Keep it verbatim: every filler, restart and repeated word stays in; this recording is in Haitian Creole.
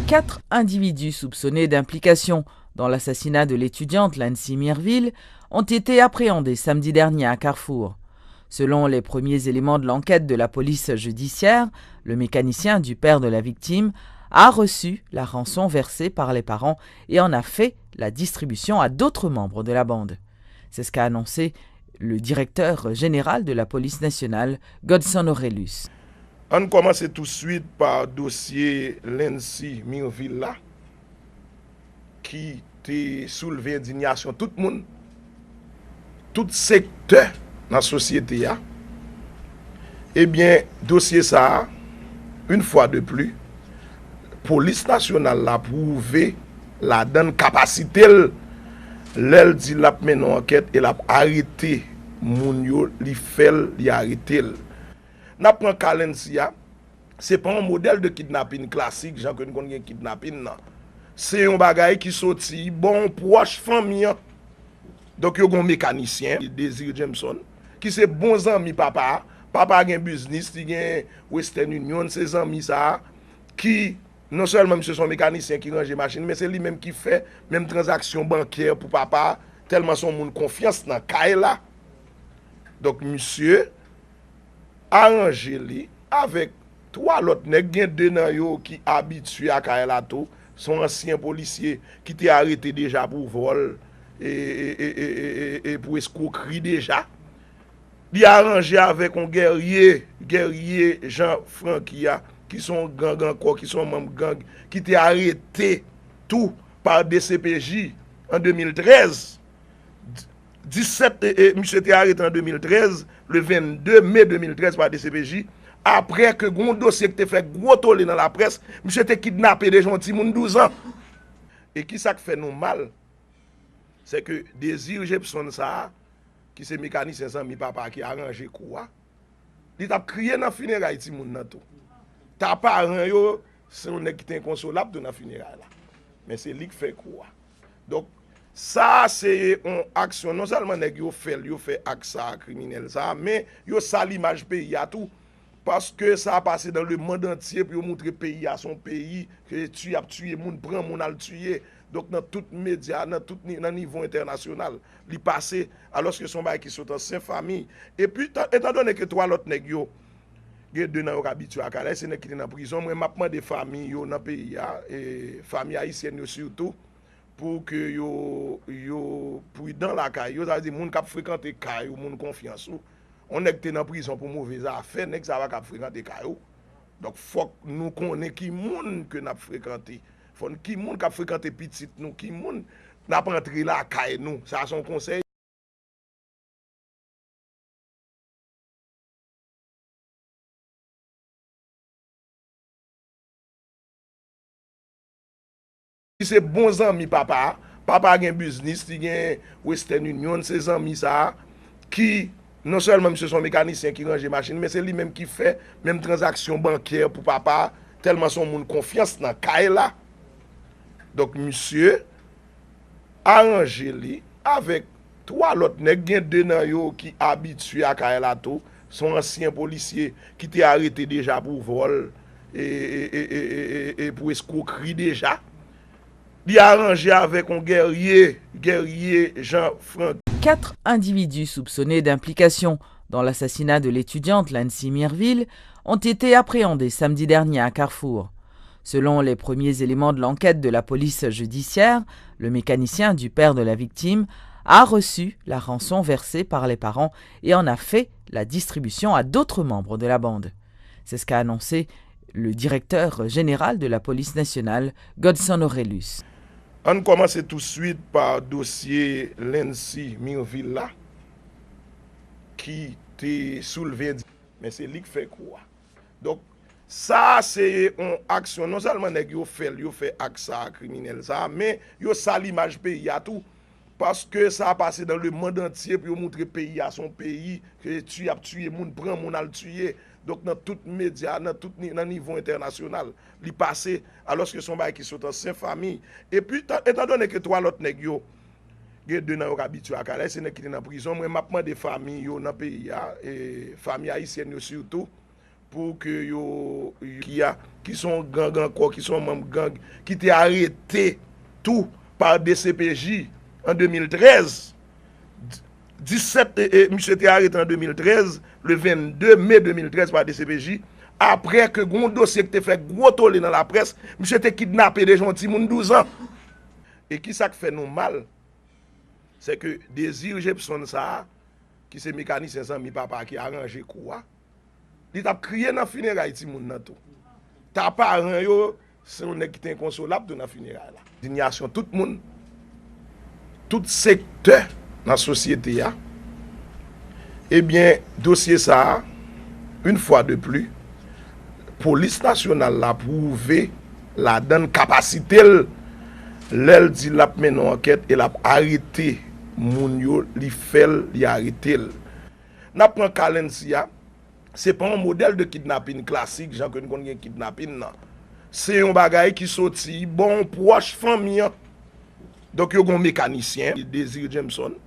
Quatre individus soupçonnés d'implication dans l'assassinat de l'étudiante Lancy Mirville ont été appréhendés samedi dernier à Carrefour. Selon les premiers éléments de l'enquête de la police judiciaire, le mécanicien du père de la victime a reçu la rançon versée par les parents et en a fait la distribution à d'autres membres de la bande. C'est ce qu'a annoncé le directeur général de la police nationale, Godson Orelus. Ann kòmanse touswit pa dosye Lancy Mirville la, ki te soulve endinyasyon tout moun, tout sektè nan sosyete a. Ebyen, dosye sa a, une fois de plus, polis nasyonal la pwouve ladan l kapasite l, lè l di l ap mennen yon ankèt e l ap arete moun yo, li fè l, li arete l. N ap pran ka Lancy a, se pa yon modèl de kidnapin klasik, jan ke n konn gen kidnapin nan. Se yon bagay ki soti bò yon pwòch fanmi an. Donk, yo gen yon mekanisyen, Désir Jameson, ki se bon zanmi papa a. Papa a gen biznis, li gen Western Union, se zanmi sa a ki, non sèlman misye se yon mekanisyen ki ranje machin, men se li menm ki fè menm tranzaksyon bankè pou papa a, tèlman se yon moun konfyans nan kay la. Donk, misye aranje li avèk twa lòt nèg, gen de nan yo ki abitye a kay la tou, se yon ansyen polisye ki te arete deja pou vòl e, e, e, e, e, e, e pou eskwokri deja. Li aranje avèk yon Guerrier, Guerrier Jean Francky a, ki se yon gang ankò, ki se yon manm gang, ki te arete tou pa D C P J an de mil trèz. Disèt, e, e, misye te arete an de mil trèz, le vennde me de mil trèz pa D C P J, apre ke gen yon dosye ki te fè gwo tole nan laprès, misye te kidnape deja yon timoun douz an. E ki sa k fè nou mal? Se ke Désir Jepson sa a, ki se mekanisyen zanmi papa a ki aranje kou a, li t ap kriye nan fineray timoun nan tou. Ta paran yo, se yon nèg ki te enkonsolab tou nan fineray la. Men se li k fè kou a. Donk, sa a se yon aksyon, non sèlman nèg yo fè l, yo fè ak sa a, kriminèl sa a, men yo sal imaj peyi a tou. Paske sa a pase dans le monde entier pou yo moutre peyi a se yon peyi ke ti ap tiye moun, pran moun al tiye. Donk, nan tout medya, nan tout ni-, nan nivo entènasyonal, li pase, alòske se yon bagay ki sot an sen fanmi. Epi, tan-, etandone ke twa lòt nèg yo, gen de nan yo k abitye ak alè, se nèg ki te nan prizon. Mwen, m ap mande fanmi yo nan peyi a, e fanmi ayisyèn yo sitou, pou ke yo, yo pridan lakay yo. Sa vle di, moun k ap frekante kay ou, moun konfyans ou. Yon nèg te nan prizon pou move zafè, nèg sa pa ka ap frekante kay ou. Donk, fòk nou konnen ki moun ke n ap frekante. Fò n, ki moun k ap frekante pitit nou, ki moun n ap antre lakay nou. Sa se yon konsèy. Ki se bon zanmi papa a. Papa a gen biznis, li gen Western Union, se zanmi sa a ki, non sèlman misye se yon mekanisyen ki ranje machin, men se li menm ki fè menm tranzaksyon bankè pou papa a, tèlman se yon moun konfyans nan kay la. Donk, misye aranje li avèk twa lòt nèg, gen de nan yo ki abitye a kay la tou, se yon ansyen polisye ki te arete deja pou vòl e, e, e, e, e, e, e pou eskwokri deja. Li aranje avèk yon Guerrier, Guerrier Jean Franck. Quatre individus soupçonnés d'implication dans l'assassinat de l'étudiante Lancy Mirville ont été appréhendés samedi dernier à Carrefour. Selon les premiers éléments de l'enquête de la police judiciaire, le mécanicien du père de la victime a reçu la rançon versée par les parents et en a fait la distribution à d'autres membres de la bande. C'est ce qu'a annoncé le directeur général de la police nationale, Godson Orelus. Ann kòmanse touswit pa dosye Lancy Mirville la, ki te soulve, men se li k fè kou a. Donk, sa a se yon aksyon, non sèlman nèg yo fè l, yo fè ak sa a, kriminèl sa a, men yo sal imaj peyi a tou. Paske sa a pase dans le monde entier pou yo moutre peyi a se yon peyi ke ti ap tiye moun, pran moun al tiye. Donk, nan tout medya, nan tout ni-, nan nivo entènasyonal, li pase, alòske se yon bagay ki sot an sen fanmi. Epi, tan-, etandone ke twa lòt nèg yo, gen de nan yo k abitye ak alè, se nèg ki te nan prizon. Mwen, m ap mande fanmi yo nan peyi a, e fanmi ayisyèn yo sitou, Pou ke yo, ki a, ki se yon gang ankò, ki se yon manm gang, ki te arete tou pa D C P J an de mil trèz. Disèt, e, e, misye te arete an de mil trèz, le vennde me de mil trèz pa D C P J, apre ke gon dosye ki te fè gwo tole nan laprès, misye te kidnape deja yon timoun douz an. E ki sa k fè nou mal? Se ke Désir Jepson sa a, ki se mekanisyen zanmi papa a ki aranje kou a, li t ap kriye nan fineray timoun nan tou. Ta paran yo, se yon nèg ki te enkonsolab tou nan fineray la. Endinyasyon tout moun, tout sektè nan sosyete a, ebyen, dosye sa a, une fois de plus, polis nasyonal la pwouve ladan l kapasite l lè l di l ap mennen yon ankèt e l ap arete moun yo, li fè l, li arete l. N ap pran Kalensi a, se pa yon modèl de kidnapin klasik, jan ke n konn gen kidnapin nan. Se yon bagay ki soti bò yon pwòch fanmi an. Donk, yo gen yon mekanisyen, Désir Jameson,